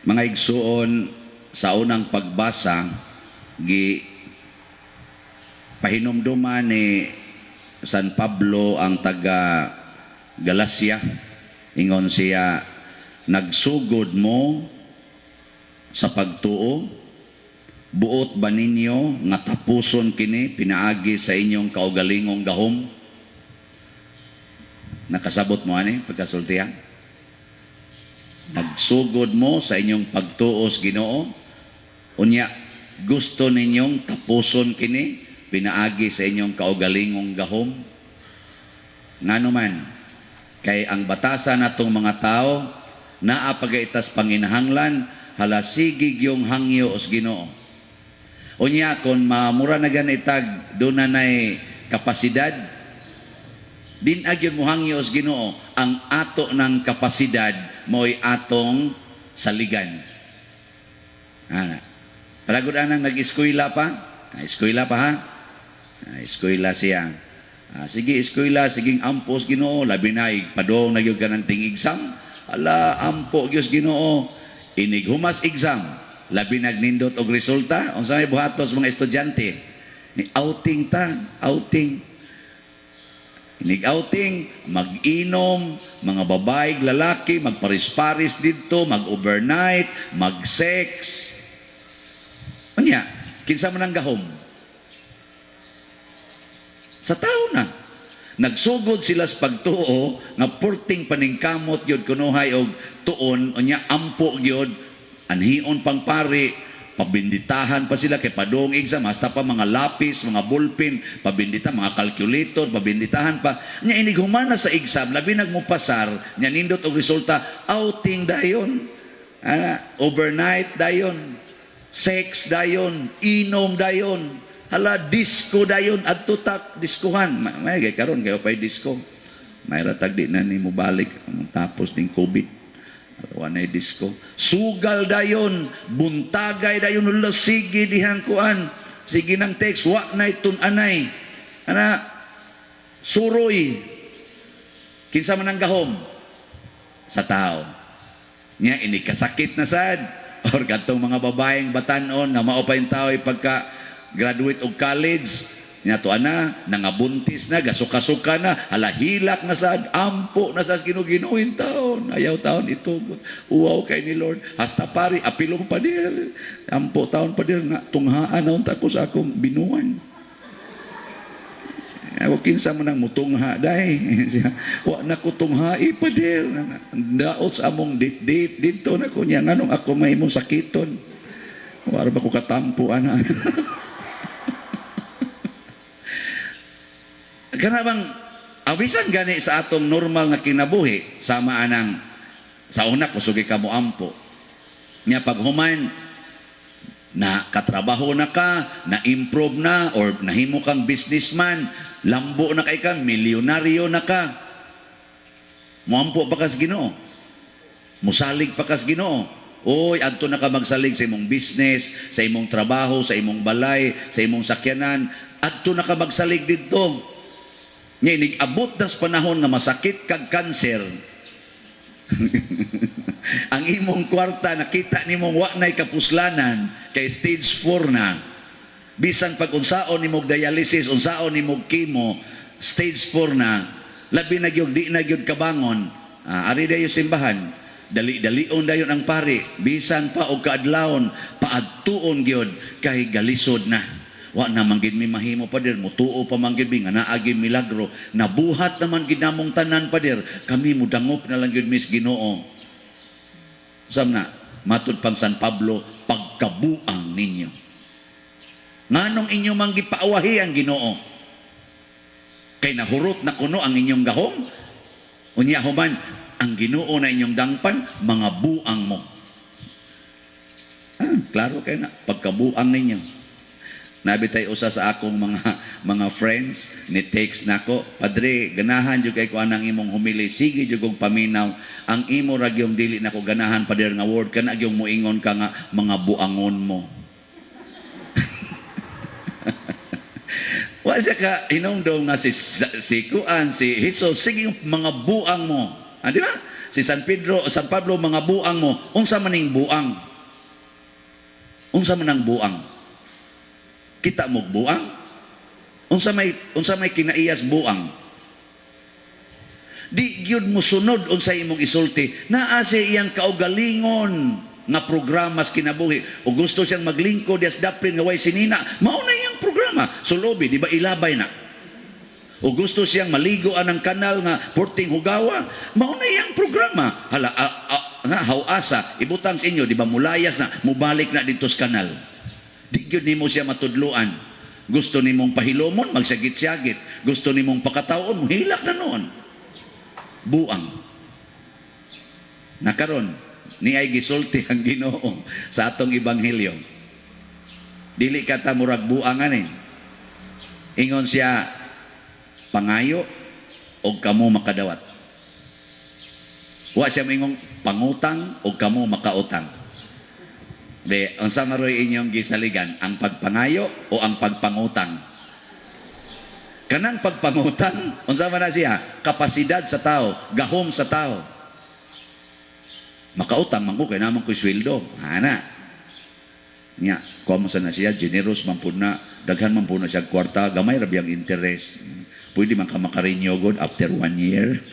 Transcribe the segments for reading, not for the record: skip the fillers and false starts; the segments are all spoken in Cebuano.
Mga igsuon, sa unang pagbasa, gi pahinumduman ni San Pablo ang taga Galacia. Ingon siya, "Nagsugod mo sa pagtuo, buot ba ninyo nga tapuson kini pinaagi sa inyong kaugalingong gahom?" Nakasabot mo ani pagkasultihan? Nagsugod mo sa inyong pagtuo sa Ginoo, unya gusto ninyong tapuson kini pinaagi sa inyong kaugalingong gahom? Ngano man, kay ang batasan natong mga tao naa pagaitas panginahanglan, hala, sige gyung hangyo sa Ginoo. Unya kon mamura na ganitag doon na nay kapasidad, din agyon mo hangyo sa Ginoo, ang ato ng kapasidad mo'y atong saligan. Ana. Palagod anang nag-eskwela pa? Ah, eskwela pa ha? Ah, eskwela siya. Ah, sige, eskwela, sige ampos Ginoo, labi na padong na gyud ka ng ting exam. Ala, ampo gyud Ginoo. Inig humas exam, labi nagnindot og resulta, unsa may buhatos mga estudyante? Ni outing ta, outing. Inig outing, mag-inom, mga babae, lalaki, magparis-paris didto, mag-overnight, mag-sex. Unya, kinsa man ang gahom? Sa tao na. Nagsugod sila sa pagtuo nga purting paningkamot gyud kunuhay og tuon, unya ampo gyud, anhion pang pari, pabinditahan pa sila kay padong exam, hasta pa mga lapis, mga ballpen, pabindita, mga calculator, pabinditahan pa. Nya inig humana sa exam, labi nagmupasar, nya nindot og resulta, outing dayon. Ana, overnight dayon. Sex dayon, inom dayon. Hala, disco dayon, adto tak diskuhan. May kay karon kayo pay disco. May ratag di na ni mo balik tapos ning COVID. Wa nay disco. Sugal dayon, buntagay dayon, hala, sige dihang kuan. Sige nang text, wa nay tun-anay. Ana, suroy. Kinsa man ang gahom? Sa tao. Nya ini kasakit na sad or kadtong mga babaeng batanon nga mao pa yung tao ay pagka graduate og college nya to, ana, nangabuntis na, gasuka-suka na, hala, hilak na sad, ampo na sa Ginoo taon, ayaw taon itugot, uwaw kay ni Lord, hasta pari apilong pa dir, ampo taon pa dir nga tunghaan na unta ko sa akong binuan. Ako, kinsa man ang mutungha day? Wa na ko tunghai pa dir. Daot sa among dit-dit dito na ko niya, nganong ako may mo sakiton? Wa ra ba ko katampo ana? Kana bang awisan gani sa atong normal nga kinabuhi, sama anang sa una kusugi ka mo ampo. Nya pag human na katrabaho na ka, na-improve na, or nahimo kang businessman, lambo na kay ka, milyonaryo na ka. Muampo pa kas Ginoo. Musalig pa kas Ginoo. Oy, adto na ka magsalig sa imong business, sa imong trabaho, sa imong balay, sa imong sakyanan. Adto na ka magsalig didto. Nya inig abot na sa panahon nga masakit kag kanser, ang imong kwarta nakita nimong wa nay kapuslanan kay stage 4 na. Bisan pag unsaon nimog dialysis, unsaon nimog chemo, stage 4 na, labi na gyud di na gyud kabangon. Ah, ari dayo simbahan. Dali-dalion dayon ang pari, bisan pa og kaadlawon, paadtuon gyud kay galisod na. Wa na man gid mi mahimo, pader, mutuo pa man gid mi nga naa gyud milagro. Nabuhat naman gid namong tanan, pader. Kami mudangop na lang gyud mi sa Ginoo. Sam na, matud pang San Pablo, pagkabuang ninyo. Nganong inyo mang gipaawahi ang Ginoo? Kay nahurot na kuno ang inyong gahom? Unya human, ang Ginoo na inyong dangpan, mga buang mo. Ah, klaro kay na, pagkabuang ninyo. Nabi tay usa sa akong mga friends ni text nako, "Padre, ganahan jud kay ko anang imong homily, sige jud kong paminaw. Ang imo ra gyung dili nako ganahan, pader, nga word kana gyung moingon ka nga mga buangon mo." Wa siya ka hinumdom nga si kuan, si Jesus, sige mga buang mo. Ah, di ba? Si San Pedro, San Pablo, mga buang mo, unsa maning buang? Unsa man ang buang? Kita mo buang? Unsa may kinaiyas buang? Di gyud mo sunod unsa imong isulti. Naa siya iyang kaugalingon nga programa sa kinabuhi. O gusto siyang maglingkod dias daplin nga way sinina, mao na iyang programa. Sulubi, di ba ilabay na? O gusto siyang maligo anang kanal nga porting hugawa, mao na iyang programa. Hala, nga, haw-asa, ibutang sa inyo, di ba mulayas na, mubalik na dito sa kanal. Di gyud nimo siya matudluan. Gusto nimong pahilomon, magsagit-sagit. Gusto nimong pakataon, muhilak na noon. Buang. Nakaron, ni ay gisulti ang Ginoo sa atong ebanghelyo. Dili ka ta murag buang ani. Ingon siya, "Pangayo og kamo makadawat." Wa siya moingong pangutang og kamo makautang. Be, unsa maroy inyong gisaligan, ang pagpangayo o ang pagpangutang? Kanang pagpangutang, unsa man na siya? Kapasidad sa tao, gahom sa tao. Makautang man ko kay naman ko'y sweldo. Ana. Nya, kuha mo sa na siya, generous man pud na, daghan man pud na siya kwarta, gamay ra biyang interest. Pwede man ka makarenew god after one year.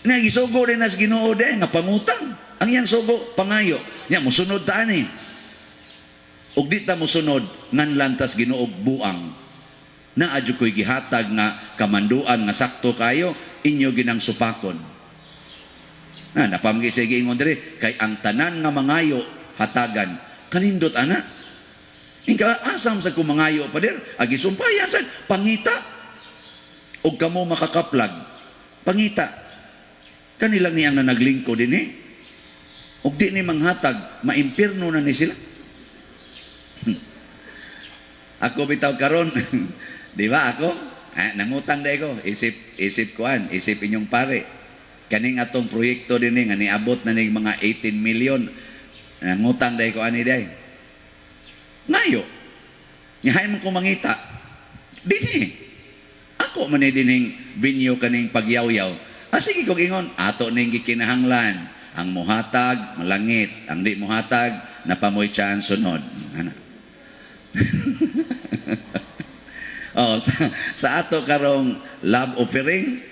Nga gisugo din nas Ginoo de nga pangutang. Ang iyang sugo pangayo. Nya mosunod ta ani. Ug di ta mosunod nganlan tas Ginoo buang. Naa jud ko'y gihatag nga kamanduan nga sakto kayo inyo ginang supakon. Na napamgi sa giingon diri kay ang tanan nga mangayo hatagan. Kanindot ana. Inka asam sa kumangayo, pader, agi sumpayan sa pangita og kamo makakaplag. Pangita. Kanilang niyang na naglingkod din eh. Og di ni manghatag, maimpirno na ni sila. Ako bitaw karon, di ba ako? Ah, nangutang day ko, isip isip kuan, isip inyong pare. Kaning atong proyekto din nga niabot na ning mga 18 million. Nangutang day ko ani day. Ngayo. Nyahay man ko mangita. Dinhi. Ako man ni dining venue kaning pagyawyaw. Ah, sige kog ingon, ato ning gikinahanglan. Ang muhatag, malangit. Ang di muhatag, napamoy chance sunod. Ana. Oh, sa ato karong love offering,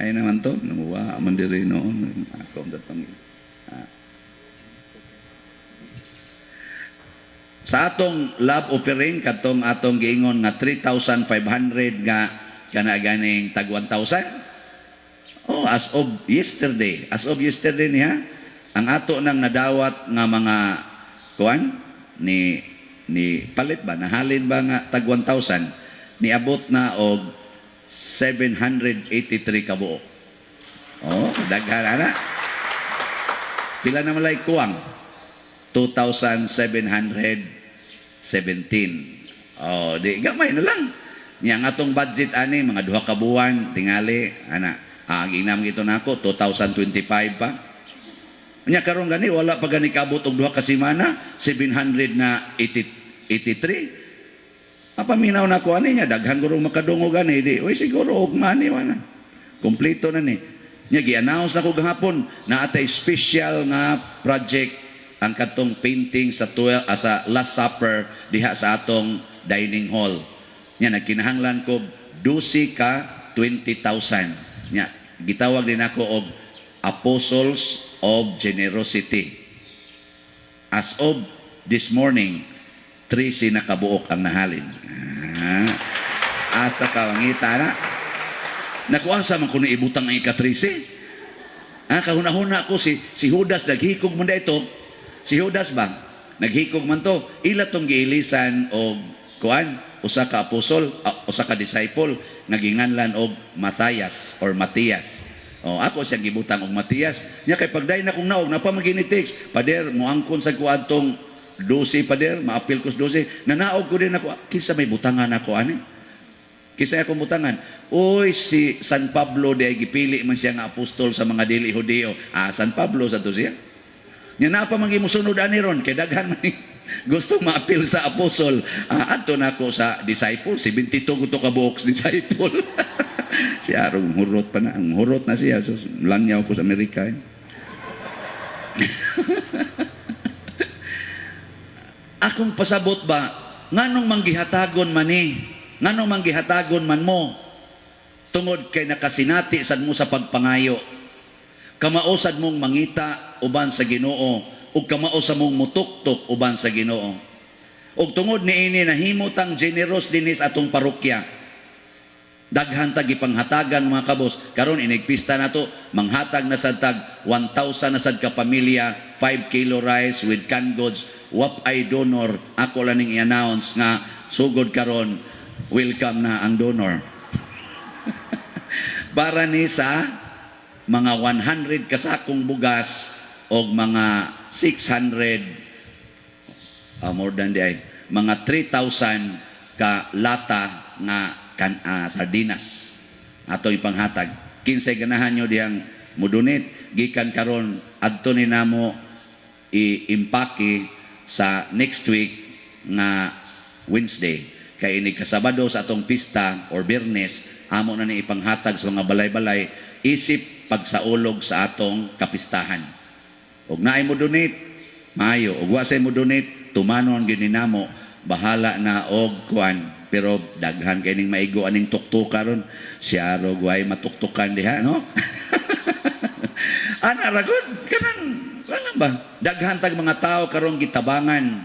ay naman to, namuwa man diri noon. Ako ang datong. Ah. Sa atong love offering, katong atong giingon nga 3,500 nga kana ganing tag 1,000. Oh, as of yesterday niya, ang ato nang nadawat nga mga kuan ni ni palit ba, nahalin ba nga tag 1,000, niabot na og 783 ka buok. Oh, daghan ana. Pila na malay kuwang? 2,717. Oh, di gamay na lang. Nya ang atong budget ani mga 2 ka buwan tingali ana. Ah, ang inam gito nako 2025 pa. Nya karon gani wala pa gani kaabot og 2 ka semana, 700 na 80, 83. Apa minaw na ko ani niya daghan guro makadungog ani di. Uy, siguro og money wala. Kompleto na ni. Nya gi-announce na ko gahapon na atay special nga project ang katong painting sa 12, sa Last Supper diha sa atong dining hall. Nya nagkinahanglan ko 12 ka 20,000. Nya gitawag din ako og Apostles of Generosity. As of this morning, 13 na kabuok ang nahalin. Ah, asa ka mangita na. Nakuasa man kuno ibutang ang ika-13. Ah, kahuna-huna ko si si Judas naghikog man ito. Si Judas ba? Naghikog man to. Ila tong giilisan og kuan, usa ka apostol, usa ka disciple nga ginganlan og Matthias or Matias. Oh, ako siyang gibutang og Matias. Nya kay pagday na kong naog, napa man gini text, "Pader, moangkon sa kuadtong 12, pader, maapil ko sa 12." Nanaog ko din ako, kinsa may butangan ako ani? Kinsa akong butangan? Uy, si San Pablo di ay gipili man siya nga apostol sa mga dili Hudiyo. Ah, San Pablo sa to siya. Nya naa pa man musunod ani ron kay daghan man ni gusto maapil sa apostol. Ah, adto nako sa disciple, 72 ko to ka buok disciple. Si Arong hurot pa na. Ang hurot na siya. So, langyaw ko sa Amerika. Eh. Akong pasabot ba, nganong manggihatagon man ni? Nganong manggihatagon man mo? Tungod kay nakasinati sad mo sa pagpangayo. Kamao sad mong mangita uban sa Ginoo ug kamao sa mong mutuktok uban sa Ginoo. Ug tungod niini, nahimo tang generous dinhi sa atong parokya. Daghan tag gipanghatagan, mga kabos. Karon inigpista nato, manghatag na sad tag 1,000 na sad ka pamilya, 5 kilo rice with canned goods. Wap ay donor, ako lang ning i-announce nga sugod karon, welcome na ang donor. Para ni sa mga 100 kasakong bugas og mga 600, more than di ay mga 3,000 ka lata nga kan sardinas ato ipanghatag. Kinsay ganahan nyo diyang mo-donate gikan karon, adto ni namo i-impake sa next week nga Wednesday, kay inig kasabado sa atong pista or Biyernes amo na ni ipanghatag sa mga balay-balay isip pagsaulog sa atong kapistahan. Og naay mo donate, maayo. Og wa say mo donate, tumanon gyud ni namo, bahala na og kuan. Pero daghan kay ning maigo aning tuktuka ron. Siya rog way matuktukan diha, no? Ana ra gud kanang ano ba? Daghan tag mga tao karong gitabangan.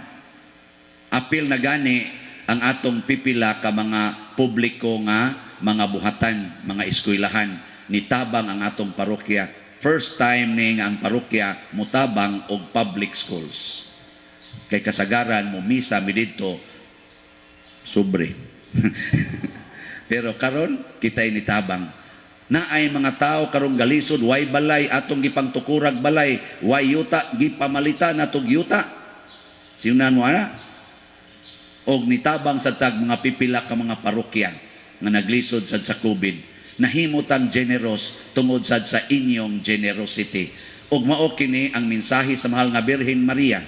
Apil na gani ang atong pipila ka mga publiko nga mga buhatan, mga eskwelahan. Nitabang ang atong parokya. First time ni nga ang parokya mutabang og public schools. Kay kasagaran mo misa mi didto sobre. Pero karon kita'y nitabang. Naay mga tao karong galisod, way balay, atong gipangtukurag balay, way yuta, gipamalita natog yuta. Sinunan mo ana? Og nitabang sa tag mga pipila ka mga parokya nga naglisod sad sa COVID. Nahimutang generous tungod sad sa inyong generosity. Og mao kini ang mensahe sa mahal nga Birhen Maria.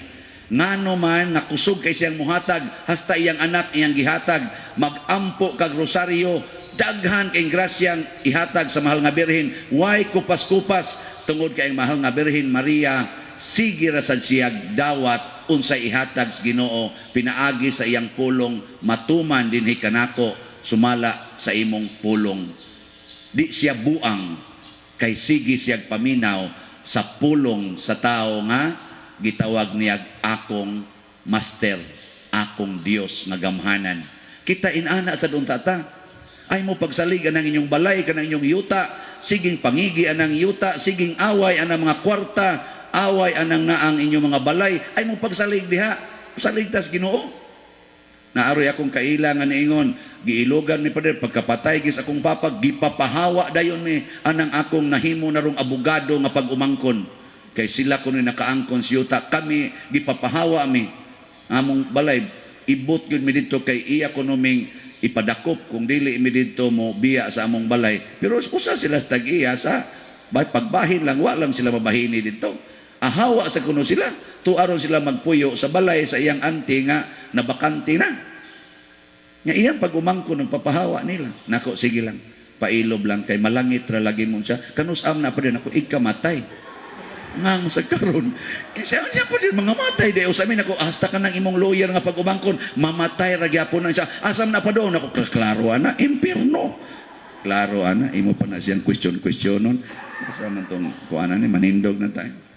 Ngano man nga kusog kay siyang muhatag, hasta iyang anak iyang gihatag, magampo kag rosaryo, daghan kay grasyang ihatag sa mahal nga Birhen, way kupas-kupas, tungod kay ang mahal nga Birhen Maria sige ra sad siya dawat unsay ihatag sa Ginoo pinaagi sa iyang pulong, "Matuman dinhi kanako sumala sa imong pulong." Di siya buang kay sige siyag paminaw sa pulong sa tao nga gitawag niya "akong master, akong Dios nga gamhanan." Kita inana sa unta ta. Ay mo pagsalig anang inyong balay kanang inyong yuta, siging pangigi anang yuta, siging away anang mga kwarta, away anang naang inyong mga balay, ay mo pagsalig diha, salig tas Ginoo. Naaroy akong kaila nga niingon, "Giilogan mi, Pader, pagkapatay gis akong papa, gipapahawa dayon mi anang akong nahimo narong abogado nga pag-umangkon. Kay sila kuno nakaangkon sa yuta, kami gipapahawa mi. Among balay, ibot gyud mi didto kay iya kuno ming ipadakop kung dili mi didto mo biya sa among balay." Pero usa sila sa tag-iya sa pagbahin lang, wa lang sila mabahini didto. Ahawa sa kuno sila, tuaron sila magpuyo sa balay sa iyang auntie nga nabakante na. Nga iyang pag-umangkon ng papahawa nila. Nako, sige lang. Pailob lang kay malangit ra lagi mo siya. Kanus-am na pa din ako ikamatay. Nga mo sa karon. Eh, siya niya po din mga matay di usamin ako hasta ka ng imong lawyer nga pag-umangkon mamatay ra gyapon na siya. Asam na pa doon ako, klaro ana impierno. Klaro ana imo pa na siyang question questionon. Asa man tong kuanan ni manindog na tayo.